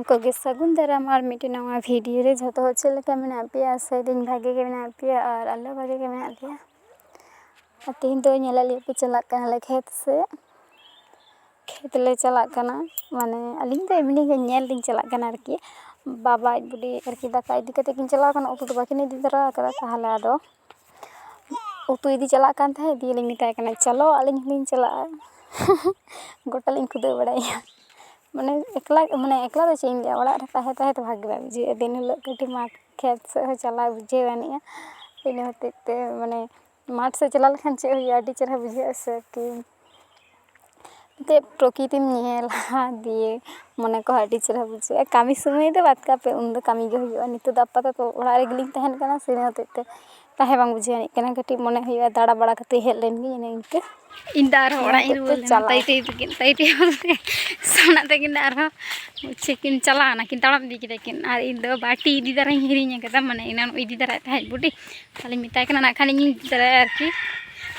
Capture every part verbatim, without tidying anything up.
ᱠᱚᱜᱮ ᱥᱟᱹᱜᱩᱱ ᱫᱟᱨᱟᱢ ᱟᱨ ᱢᱤᱫᱴᱮᱱ ᱱᱟᱣᱟ ᱵᱷᱤᱰᱤᱭᱳ ᱨᱮ᱾ ᱡᱷᱚᱛᱚ ᱦᱚᱲ ᱪᱮᱫ ᱞᱮᱠᱟ ᱢᱮᱱᱟᱜ ᱯᱮᱭᱟ? ᱟᱥᱟᱭᱫᱟᱹᱧ ᱵᱷᱟᱜᱮ ᱜᱮ ᱢᱮᱱᱟᱜ ᱯᱮᱭᱟ ᱟᱨ ᱟᱞᱮ ᱦᱚᱸ ᱵᱷᱟᱜᱮ ᱜᱮ ᱢᱮᱱᱟᱜ ᱞᱮᱭᱟ᱾ ᱟᱨ ᱛᱮᱦᱮᱧ ᱫᱚ ᱧᱮᱞᱮᱫ ᱞᱮᱭᱟ ᱯᱮ ᱪᱟᱞᱟᱜ ᱠᱟᱱᱟᱞᱮ ᱠᱷᱮᱛ ᱥᱮᱫ᱾ ᱠᱷᱮᱛ ᱞᱮ ᱪᱟᱞᱟᱜ ᱠᱟᱱᱟ, ᱢᱟᱱᱮ ᱟᱹᱞᱤᱧ ᱫᱚ ᱮᱢᱱᱤ ᱜᱮ ᱧᱮᱞ ᱞᱤᱧ ᱪᱟᱞᱟᱜ ᱠᱟᱱᱟ ᱟᱨᱠᱤ᱾ ᱵᱟᱵᱟ ᱟᱡ ᱵᱩᱰᱤ ᱟᱨᱠᱤ ᱫᱟᱠᱟ ᱤᱫᱤ ᱠᱟᱛᱮ ᱠᱤᱱ ᱪᱟᱞᱟᱣ ᱠᱟᱱᱟ, ᱩᱛᱩ ᱫᱚ ᱵᱟᱹᱠᱤᱱ ᱤᱫᱤ ᱫᱟᱨᱟ ᱟᱠᱟᱫᱟ᱾ ᱛᱟᱦᱚᱞᱮ ᱟᱫᱚ ᱩᱛᱩ ᱤᱫᱤ ᱪᱟᱞᱟᱜ ᱠᱟᱱ ᱛᱟᱦᱮᱸᱫ, ᱫᱤᱭᱮ ᱞᱤᱧ ᱢᱮᱛᱟᱭ ᱠᱟᱱᱟ, "ᱪᱚᱞᱚ ᱟᱹᱞᱤᱧ ᱦᱚᱸᱞᱤᱧ ᱪᱟᱞᱟᱜᱼᱟ᱾" ᱜᱚᱴᱟ ᱞᱤᱧ ᱠᱷᱩᱫᱟᱹᱣ ᱵᱟᱲᱟᱭᱟ᱾ ᱢᱟᱱᱮ ᱮᱠᱞᱟ, ᱢᱟᱱᱮ ᱮᱠᱞᱟ ᱫᱚ ᱪᱮᱫ ᱤᱧ ᱞᱟᱹᱭᱟ, ᱚᱲᱟᱜ ᱨᱮ ᱛᱟᱦᱮᱸ ᱛᱟᱦᱮᱸ ᱛᱮ ᱵᱷᱟᱜᱮ ᱵᱟᱭ ᱵᱩᱡᱷᱟᱹᱜᱼᱟ᱾ ᱫᱤᱱ ᱦᱤᱞᱳᱜ ᱠᱟᱹᱴᱤᱡ ᱢᱟᱴᱷ ᱠᱷᱮᱛ ᱥᱮᱫ ᱦᱚᱸ ᱪᱟᱞᱟᱣ ᱵᱩᱡᱷᱟᱹᱣ ᱟᱹᱱᱤᱡᱼᱟ᱾ ᱤᱱᱟᱹ ᱦᱚᱛᱮᱡ ᱛᱮ ᱢᱟᱱᱮ ᱢᱟᱴᱷ ᱥᱮᱫ ᱪᱟᱞᱟᱣ ᱞᱮᱠᱷᱟᱱ ᱪᱮᱫ ᱦᱩᱭᱩᱜᱼᱟ, ᱟᱹᱰᱤ ᱪᱮᱦᱨᱟ ᱵᱩᱡᱷᱟᱹᱜᱼᱟ ᱥᱮ ᱟᱨᱠᱤ᱾ ᱮᱱᱛᱮᱫ ᱯᱨᱚᱠᱤᱛᱤᱢ ᱧᱮᱞᱟ, ᱫᱤᱭᱮ ᱢᱚᱱᱮ ᱠᱚᱦᱚᱸ ᱟᱹᱰᱤ ᱪᱮᱦᱨᱟ ᱵᱩᱡᱷᱟᱹᱜᱼᱟ᱾ ᱠᱟᱹᱢᱤ ᱥᱚᱢᱚᱭ ᱫᱚ ᱵᱟᱫ ᱠᱟᱜ ᱯᱮ, ᱩᱱᱫᱚ ᱠᱟᱹᱢᱤ ᱜᱮ ᱦᱩᱭᱩᱜᱼᱟ᱾ ᱱᱤᱛᱚᱜ ᱫᱚ ᱟᱯᱟᱛᱚᱛᱚ ᱚᱲᱟᱜ ᱨᱮᱜᱮ ᱞᱤᱧ ᱛᱟᱦᱮᱱ ᱠᱟᱱᱟ, ᱥᱮ ᱤᱱᱟᱹ ᱦᱚᱛᱮᱡ ᱛᱮ ᱛᱟᱦᱮᱸ ᱵᱟᱝ ᱵᱩᱡᱷᱟᱹᱣ ᱟᱹᱱᱤᱡ ᱠᱟᱱᱟ᱾ ᱠᱟᱹᱴᱤᱡ ᱢᱚᱱᱮ ᱦᱩᱭᱩᱜᱼᱟ ᱫᱟᱬᱟ ᱵᱟᱲᱟ ᱠᱟᱛᱮ ᱦᱮᱡ ᱞᱮᱱ ᱜᱤᱧ, ᱤᱱᱟᱹ ᱤᱱᱠᱟᱹ᱾ ᱤᱧ ᱫᱚ ᱟᱨᱦᱚᱸ ᱚᱲᱟᱜ ᱤᱧ ᱨᱩᱣᱟᱹᱲ ᱞᱮᱱᱟ᱾ ᱪᱟᱞᱟᱣ᱾ ᱛᱟᱭ ᱛᱟᱭ ᱛᱟᱹᱠᱤᱱ, ᱛᱟᱭ ᱛᱟᱭ ᱥᱚᱱᱟ ᱛᱟᱹᱠᱤᱱ ᱫᱚ ᱟᱨᱦᱚᱸ ᱪᱮᱫ ᱠᱤᱱ ᱪᱟᱞᱟᱣ ᱱᱟᱠᱤᱱ, ᱛᱟᱲᱟᱢ ᱤᱫᱤ ᱠᱮᱫᱟ ᱠᱤᱱ᱾ ᱟᱨ ᱤᱧ ᱫᱚ ᱵᱟᱹᱴᱤ ᱤᱫᱤ ᱫᱟᱨᱟᱧ ᱦᱤᱲᱤᱧ ᱟᱠᱟᱫᱟ, ᱢᱟᱱᱮ ᱮᱱᱟᱱ ᱤᱫᱤ ᱫᱟᱨᱟᱭ ᱛᱟᱦᱮᱸᱫ ᱵᱩᱰᱤ᱾ ᱛᱟᱦᱞᱮᱧ ᱢᱮᱛᱟᱭ ᱠᱟᱱᱟ, "ᱱᱟᱜ ᱠᱷᱟᱱ ᱤᱧ ᱤᱫᱤ ᱫᱟᱨᱟᱭᱟ ᱟᱨᱠᱤ᱾"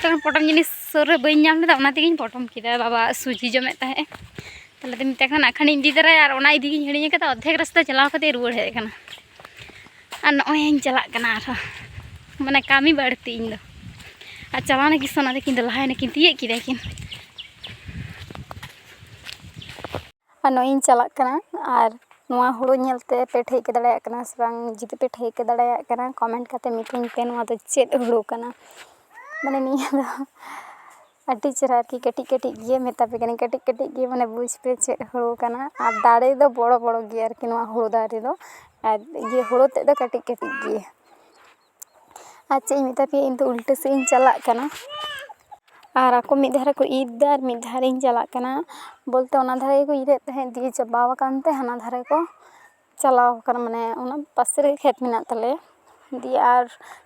ᱛᱚᱠᱷᱚᱱ ᱯᱚᱴᱚᱢ ᱡᱤᱱᱤᱥ ᱥᱩᱨ ᱨᱮ ᱵᱟᱹᱧ ᱧᱟᱢ ᱞᱮᱫᱟ, ᱚᱱᱟ ᱛᱮᱜᱤᱧ ᱯᱚᱴᱚᱢ ᱠᱮᱫᱟ᱾ ᱵᱟᱵᱟ ᱥᱩᱡᱤ ᱡᱚᱢᱮᱫ ᱛᱟᱦᱮᱸᱫ᱾ ᱛᱟᱦᱞᱮ ᱫᱚᱧ ᱢᱮᱛᱟᱭ ᱠᱟᱱᱟ, "ᱱᱟᱜ ᱠᱷᱟᱱ ᱤᱧ ᱤᱫᱤ ᱫᱟᱨᱟᱭᱟ", ᱟᱨ ᱚᱱᱟ ᱤᱫᱤ ᱜᱤᱧ ᱦᱤᱲᱤᱧ ᱟᱠᱟᱫᱟ᱾ ᱚᱨᱫᱷᱮᱠ ᱨᱟᱥᱛᱟ ᱪᱟᱞᱟᱣ ᱠᱟᱛᱮ ᱨᱩᱣᱟᱹᱲ ᱦᱮᱡ ᱟᱠᱟᱱᱟ᱾ ᱟᱨ ᱱᱚᱜᱼᱚᱭ ᱤᱧ ᱪᱟᱞᱟᱜ ᱠᱟᱱᱟ ᱟᱨᱦᱚᱸ, ᱢᱟᱱᱮ ᱠᱟᱹᱢᱤ ᱵᱟᱹᱲᱛᱤ ᱤᱧ ᱫᱚ᱾ ᱟᱨ ᱪᱟᱞᱟᱣ ᱱᱟᱠᱤᱱ ᱥᱚᱱᱟ ᱛᱟᱹᱠᱤᱱ ᱫᱚ, ᱞᱟᱦᱟᱭ ᱱᱟᱠᱤᱱ, ᱛᱤᱭᱟᱹᱜ ᱠᱮᱫᱟ ᱠᱤᱱ᱾ ᱟᱨ ᱱᱚᱜᱼᱚᱭ ᱤᱧ ᱪᱟᱞᱟᱜ ᱠᱟᱱᱟ᱾ ᱟᱨ ᱱᱚᱣᱟ ᱦᱩᱲᱩ ᱧᱮᱞ ᱛᱮ ᱯᱮ ᱴᱷᱟᱹᱭᱠᱟᱹ ᱫᱟᱲᱮᱭᱟᱜ ᱠᱟᱱᱟ ᱥᱮ ᱵᱟᱝ? ᱡᱩᱫᱤ ᱯᱮ ᱴᱷᱟᱹᱭᱠᱟᱹ ᱫᱟᱲᱮᱭᱟᱜ ᱠᱟᱱᱟ, ᱠᱚᱢᱮᱱᱴ ᱠᱟᱛᱮ ᱢᱤᱛᱟᱹᱧ ᱯᱮ, ᱱᱚᱣᱟ ᱫᱚ ᱪᱮᱫ ᱦᱩᱲᱩ ᱠᱟᱱᱟ? ᱢᱟᱱᱮ ᱱᱤᱭᱟᱹ ᱫᱚ ᱟᱹᱰᱤ ᱪᱮᱦᱨᱟ ᱟᱨᱠᱤ, ᱠᱟᱹᱴᱤᱡ ᱠᱟᱹᱴᱤᱡ ᱜᱮ, ᱢᱮᱛᱟ ᱯᱮ ᱠᱟᱹᱱᱟᱹᱧ, ᱠᱟᱹᱴᱤᱡ ᱠᱟᱹᱴᱤᱡ ᱜᱮ, ᱢᱟᱱᱮ ᱵᱩᱡᱽ ᱯᱮ ᱪᱮᱫ ᱦᱩᱲᱩ ᱠᱟᱱᱟ᱾ ᱟᱨ ᱫᱟᱨᱮ ᱫᱚ ᱵᱚᱲᱚ ᱵᱚᱲᱚ ᱜᱮᱭᱟ ᱟᱨᱠᱤ ᱱᱚᱣᱟ ᱦᱩᱲᱩ ᱫᱟᱨᱮ ᱫᱚ, ᱟᱨ ᱤᱭᱟᱹ ᱦᱩᱲᱩ ᱛᱮᱫ ᱫᱚ ᱠᱟᱹᱴᱤᱡ ᱠᱟᱹᱴᱤᱡ ᱜᱮᱭᱟ᱾ ᱟᱨ ᱪᱮᱫ ᱤᱧ ᱢᱮᱛᱟ ᱯᱮᱭᱟ, ᱤᱧ ᱫᱚ ᱩᱞᱴᱟᱹ ᱥᱮᱫ ᱤᱧ ᱪᱟᱞᱟᱜ ᱠᱟᱱᱟ᱾ ᱟᱨ ᱟᱠᱚ ᱢᱤᱫ ᱫᱷᱟᱨᱮ ᱠᱚ ᱤᱨ ᱫᱟ ᱟᱨ ᱢᱤᱫ ᱫᱷᱟᱨᱮᱧ ᱪᱟᱞᱟᱜ ᱠᱟᱱᱟ᱾ ᱵᱚᱞᱛᱮ ᱚᱱᱟ ᱫᱷᱟᱨᱮ ᱜᱮᱠᱚ ᱤᱨᱮᱫ ᱛᱟᱦᱮᱸᱫ, ᱫᱤᱭᱮ ᱪᱟᱵᱟᱣ ᱟᱠᱟᱱ ᱛᱮ ᱦᱟᱱᱟ ᱫᱷᱟᱨᱮ ᱠᱚ ᱪᱟᱞᱟᱣ ᱟᱠᱟᱱᱟ, ᱢᱟᱱᱮ ᱚᱱᱟ ᱯᱟᱥᱮ ᱨᱮᱜᱮ ᱠᱷᱮᱛ ᱢᱮᱱᱟᱜ ᱛᱟᱞᱮᱭᱟ᱾ ᱫᱤᱭᱮ ᱟᱨ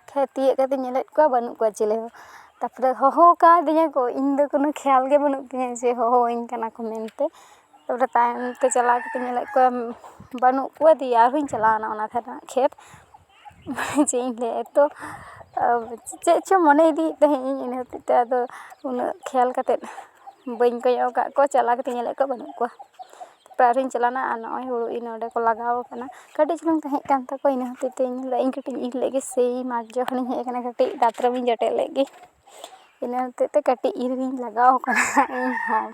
ᱠᱷᱮᱛ ᱛᱤᱭᱳᱜ ᱠᱟᱛᱮ ᱧᱮᱞᱮᱫ ᱠᱚᱣᱟ ᱵᱟᱹᱱᱩᱜ ᱠᱚᱣᱟ ᱪᱤᱞᱤ ᱦᱚᱸ᱾ ᱛᱟᱨᱯᱚᱨᱮ ᱦᱚᱦᱚ ᱟᱠᱟᱫᱤᱧᱟ ᱠᱚ, ᱤᱧ ᱫᱚ ᱠᱳᱱᱳ ᱠᱷᱮᱭᱟᱞ ᱜᱮ ᱵᱟᱹᱱᱩᱜ ᱛᱤᱧᱟᱹ ᱡᱮ ᱦᱚᱦᱚᱣᱟᱹᱧ ᱠᱟᱱᱟ ᱠᱚ ᱢᱮᱱᱛᱮ᱾ ᱛᱟᱨᱯᱚᱨᱮ ᱛᱟᱭᱚᱢ ᱛᱮ ᱪᱟᱞᱟᱣ ᱠᱟᱛᱮ ᱧᱮᱞᱮᱫ ᱠᱚᱣᱟ ᱵᱟᱹᱱᱩᱜ ᱠᱚᱣᱟ, ᱫᱤᱭᱮ ᱟᱨᱦᱚᱸᱧ ᱪᱟᱞᱟᱣᱱᱟ ᱚᱱᱟ ᱫᱷᱟᱨᱮ ᱠᱷᱮᱛ᱾ ᱪᱮᱫ ᱤᱧ ᱞᱟᱹᱭᱟ, ᱮᱛᱚ, ᱟᱸ, ᱪᱮᱫ ᱪᱚ ᱢᱚᱱᱮ ᱤᱫᱤᱭᱮᱫ ᱛᱟᱦᱮᱸᱫ ᱤᱧ, ᱤᱱᱟᱹ ᱦᱚᱛᱮᱡ ᱛᱮ ᱟᱫᱚ ᱩᱱᱟᱹᱜ ᱠᱷᱮᱭᱟᱞ ᱠᱟᱛᱮᱫ ᱵᱟᱹᱧ ᱠᱚᱭᱚᱜ ᱟᱠᱟᱫ ᱠᱚᱣᱟ, ᱪᱟᱞᱟᱣ ᱠᱟᱛᱮ ᱧᱮᱞᱮᱫ ᱠᱚᱣᱟ ᱵᱟᱹᱱᱩᱜ ᱠᱚᱣᱟ᱾ ᱯᱨᱟᱭ ᱨᱤᱧ ᱪᱟᱞᱟᱣᱱᱟ ᱟᱨ ᱱᱚᱜᱼᱚᱭ ᱦᱩᱲᱩ ᱤᱨ ᱱᱚᱰᱮ ᱠᱚ ᱞᱟᱜᱟᱣ ᱠᱟᱱᱟ᱾ ᱠᱟᱹᱴᱤᱡ ᱪᱩᱞᱩᱝ ᱛᱟᱦᱮᱸ ᱠᱟᱱ ᱛᱟᱠᱚᱣᱟ, ᱤᱱᱟᱹ ᱦᱚᱛᱮᱡ ᱛᱮ ᱤᱧ ᱞᱟᱹᱭᱫᱟ ᱤᱧ ᱠᱟᱹᱴᱤᱡ ᱤᱨ ᱞᱮᱜᱮ, ᱥᱮᱭ ᱢᱟᱴᱷ ᱡᱚᱠᱷᱚᱱᱤᱧ ᱦᱮᱡ ᱟᱠᱟᱱᱟ ᱠᱟᱹᱴᱤᱡ ᱫᱟᱛᱨᱚᱢᱤᱧ ᱡᱚᱴᱮᱫ ᱞᱮᱫ ᱜᱮ, ᱤᱱᱟᱹ ᱦᱚᱛᱮᱡ ᱛᱮ ᱠᱟᱹᱴᱤᱡ ᱤᱨ ᱨᱤᱧ ᱞᱟᱜᱟᱣ ᱠᱟᱱᱟ ᱤᱧ ᱦᱚᱸ᱾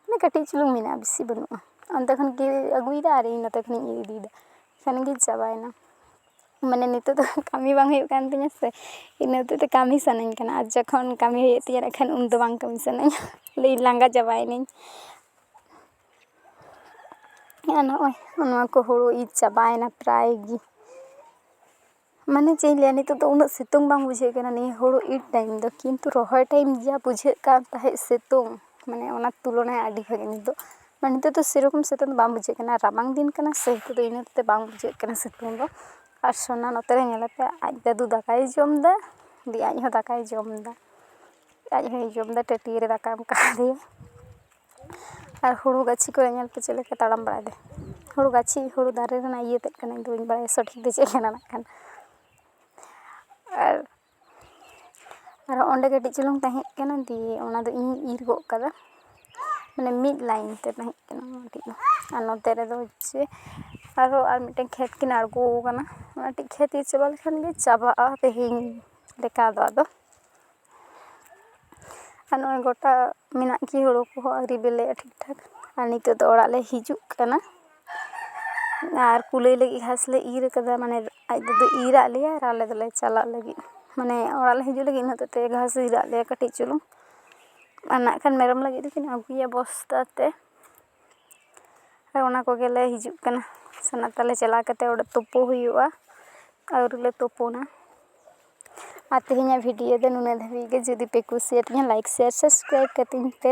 ᱢᱟᱱᱮ ᱠᱟᱹᱴᱤᱡ ᱪᱩᱞᱩᱝ ᱢᱮᱱᱟᱜᱼᱟ, ᱵᱮᱥᱤ ᱵᱟᱹᱱᱩᱜᱼᱟ᱾ ᱚᱱᱛᱮ ᱠᱷᱚᱱ ᱜᱮ ᱟᱹᱜᱩᱭᱮᱫᱟ ᱟᱨ ᱤᱧ ᱱᱚᱛᱮ ᱠᱷᱚᱱᱤᱧ ᱤᱨ ᱤᱫᱤᱭᱮᱫᱟ, ᱠᱷᱟᱱ ᱜᱮ ᱪᱟᱵᱟᱭᱮᱱᱟ᱾ ᱢᱟᱱᱮ ᱱᱤᱛᱚᱜ ᱫᱚ ᱠᱟᱹᱢᱤ ᱵᱟᱝ ᱦᱩᱭᱩᱜ ᱠᱟᱱ ᱛᱤᱧᱟᱹ ᱥᱮ, ᱤᱱᱟᱹ ᱦᱚᱛᱮᱡ ᱛᱮ ᱠᱟᱹᱢᱤ ᱥᱟᱱᱟᱧ ᱠᱟᱱᱟ, ᱟᱨ ᱡᱚᱠᱷᱚᱱ ᱠᱟᱹᱢᱤ ᱦᱩᱭᱩᱜ ᱛᱤᱧᱟᱹ ᱮᱱᱠᱷᱟᱱ ᱩᱱᱫᱚ ᱵᱟᱝ ᱠᱟᱹᱢᱤ ᱥᱟᱱᱟᱧᱟ᱾ ᱞᱟᱹᱭ ᱞᱟᱸᱜᱟ ᱪᱟᱵᱟᱭᱮᱱᱟᱹᱧ᱾ ᱟᱨ ᱱᱚᱜᱼᱚᱭ ᱱᱚᱣᱟ ᱠᱚ ᱦᱩᱲᱩ ᱤᱨ ᱪᱟᱵᱟᱭᱮᱱᱟ ᱯᱨᱟᱭ ᱜᱮ᱾ ᱢᱟᱱᱮ ᱪᱮᱫ ᱤᱧ ᱞᱟᱹᱭᱟ, ᱱᱤᱛᱚᱜ ᱫᱚ ᱩᱱᱟᱹᱜ ᱥᱤᱛᱩᱝ ᱵᱟᱝ ᱵᱩᱡᱷᱟᱹᱜ ᱠᱟᱱᱟ ᱱᱤᱭᱟᱹ ᱦᱩᱲᱩ ᱤᱨ ᱴᱟᱭᱤᱢ ᱫᱚ, ᱠᱤᱱᱛᱩ ᱨᱚᱦᱚᱭ ᱴᱟᱭᱤᱢ ᱡᱟ ᱵᱩᱡᱷᱟᱹᱜ ᱠᱟᱱ ᱛᱟᱦᱮᱸᱫ ᱥᱤᱛᱩᱝ, ᱢᱟᱱᱮ ᱚᱱᱟ ᱛᱩᱞᱚᱱᱟᱭ ᱟᱹᱰᱤ ᱵᱷᱟᱜᱮ ᱱᱤᱛᱚᱜ᱾ ᱢᱟᱱᱮ ᱱᱤᱛᱚᱜ ᱫᱚ ᱥᱮᱨᱚᱠᱚᱢ ᱥᱤᱛᱩᱝ ᱫᱚ ᱵᱟᱝ ᱵᱩᱡᱷᱟᱹᱜ ᱠᱟᱱᱟ, ᱨᱟᱵᱟᱝ ᱫᱤᱱ ᱠᱟᱱᱟ ᱥᱮ, ᱱᱤᱛᱚᱜ ᱫᱚ ᱤᱱᱟᱹ ᱛᱮ ᱵᱟᱝ ᱵᱩᱡᱷᱟᱹᱜ ᱠᱟᱱᱟ ᱥᱤᱛᱩᱝ ᱫᱚ᱾ ᱟᱨ ᱥᱳᱱᱟ ᱱᱚᱛᱮ ᱨᱮ ᱧᱮᱞᱮᱯᱮ, ᱟᱡ ᱫᱟᱫᱩ ᱫᱟᱠᱟᱭ ᱡᱚᱢ ᱮᱫᱟ, ᱫᱤᱭᱮ ᱟᱡ ᱦᱚᱸ ᱫᱟᱠᱟᱭ ᱡᱚᱢ ᱮᱫᱟ, ᱟᱡ ᱦᱚᱸᱭ ᱡᱚᱢ ᱮᱫᱟ, ᱴᱟᱹᱴᱭᱟᱹ ᱨᱮ ᱫᱟᱠᱟ ᱮᱢ ᱠᱟᱫᱮᱭᱟ᱾ ᱟᱨ ᱦᱩᱲᱩ ᱜᱟᱹᱪᱷᱤ ᱠᱚᱨᱮ ᱧᱮᱞ ᱯᱮ ᱪᱮᱫ ᱞᱮᱠᱟ ᱛᱟᱲᱟᱢ ᱵᱟᱲᱟᱭ ᱫᱟᱭ᱾ ᱦᱩᱲᱩ ᱜᱟᱹᱪᱷᱤ, ᱦᱩᱲᱩ ᱫᱟᱨᱮ ᱨᱮᱱᱟᱜ ᱤᱭᱟᱹ ᱛᱮᱫ ᱠᱟᱱᱟ, ᱤᱧ ᱫᱚ ᱵᱟᱹᱧ ᱵᱟᱲᱟᱭᱟ ᱥᱚᱴᱷᱤᱠ ᱫᱚ ᱪᱮᱫ ᱠᱟᱱᱟ ᱱᱟᱜ ᱠᱷᱟᱱ᱾ ᱟᱨ, ᱟᱨ ᱚᱸᱰᱮ ᱠᱟᱹᱴᱤᱡ ᱪᱩᱞᱩᱝ ᱛᱟᱦᱮᱸ ᱠᱟᱱᱟ, ᱫᱤᱭᱮ ᱚᱱᱟ ᱫᱚ ᱤᱧ ᱤᱨ ᱜᱚᱫ ᱠᱟᱫᱟ, ᱢᱟᱱᱮ ᱢᱤᱫ ᱞᱟᱭᱤᱱ ᱛᱮ ᱛᱟᱦᱮᱸ ᱠᱟᱱᱟ ᱚᱱᱟ ᱴᱤᱡ ᱫᱚ᱾ ᱟᱨ ᱱᱚᱛᱮ ᱨᱮᱫᱚ ᱦᱚᱪᱪᱷᱮ ᱟᱨᱦᱚᱸ ᱟᱨ ᱢᱤᱫᱴᱮᱱ ᱠᱷᱮᱛ ᱠᱤᱱ ᱟᱬᱜᱚ ᱠᱟᱱᱟ, ᱚᱱᱟ ᱴᱤᱡ ᱠᱷᱮᱛ ᱤᱨ ᱪᱟᱵᱟ ᱞᱮᱠᱷᱟᱱ ᱜᱮ ᱪᱟᱵᱟᱜᱼᱟ ᱛᱮᱦᱮᱧ ᱞᱮᱠᱟ ᱫᱚ ᱟᱫᱚ᱾ ᱟᱨ ᱱᱚᱜᱼᱚᱭ ᱜᱚᱴᱟ ᱢᱮᱱᱟᱜ ᱜᱮ, ᱦᱩᱲᱩ ᱠᱚᱦᱚᱸ ᱟᱹᱣᱨᱤ ᱵᱤᱞᱤᱜᱼᱟ ᱴᱷᱤᱠ ᱴᱷᱟᱠ᱾ ᱟᱨ ᱱᱤᱛᱚᱜ ᱫᱚ ᱚᱲᱟᱜ ᱞᱮ ᱦᱤᱡᱩᱜ ᱠᱟᱱᱟ᱾ ᱟᱨ ᱠᱩᱞᱟᱹᱭ ᱞᱟᱹᱜᱤᱫ ᱜᱷᱟᱥ ᱞᱮ ᱤᱨ ᱠᱟᱫᱟ, ᱢᱟᱱᱮ ᱟᱡ ᱫᱟᱫᱩ ᱤᱨ ᱟᱫ ᱞᱮᱭᱟ ᱟᱨ ᱟᱞᱮ ᱫᱚᱞᱮ ᱪᱟᱞᱟᱜ ᱞᱟᱹᱜᱤᱫ, ᱢᱟᱱᱮ ᱚᱲᱟᱜ ᱞᱮ ᱦᱤᱡᱩᱜ ᱞᱟᱹᱜᱤᱫ᱾ ᱤᱱᱟᱹ ᱦᱚᱛᱮᱡ ᱛᱮ ᱜᱷᱟᱥ ᱤᱨ ᱟᱫ ᱞᱮᱭᱟ ᱠᱟᱹᱴᱤᱡ ᱪᱩᱞᱩᱝ᱾ ᱟᱨ ᱱᱟᱜ ᱠᱷᱟᱱ ᱢᱮᱨᱚᱢ ᱞᱟᱹᱜᱤᱫ ᱫᱚᱠᱤᱱ ᱟᱹᱜᱩᱭᱟ ᱵᱚᱥᱛᱟ ᱛᱮ᱾ ᱟᱨ ᱚᱱᱟ ᱠᱚᱜᱮ ᱞᱮ ᱦᱤᱡᱩᱜ ᱠᱟᱱᱟ᱾ ᱥᱟᱱᱟ ᱛᱟᱞᱮ ᱪᱟᱞᱟᱣ ᱠᱟᱛᱮ ᱚᱸᱰᱮ ᱛᱩᱯᱩ ᱦᱩᱭᱩᱜᱼᱟ᱾ ᱟᱹᱣᱨᱤ ᱞᱮ ᱛᱩᱯᱩᱱᱟ᱾ ᱟᱨ ᱛᱮᱦᱮᱧᱟᱜ ᱵᱷᱤᱰᱤᱭᱳ ᱫᱚ ᱱᱩᱱᱟᱹᱜ ᱫᱷᱟᱹᱵᱤᱡ ᱜᱮ᱾ ᱡᱩᱫᱤ ᱯᱮ ᱠᱩᱥᱤᱭᱟᱛᱤᱧᱟ, ᱞᱟᱭᱤᱠ, ᱥᱮᱭᱟᱨ, ᱥᱟᱵᱥᱠᱨᱟᱭᱤᱵ ᱠᱟᱹᱛᱤᱧ ᱯᱮ᱾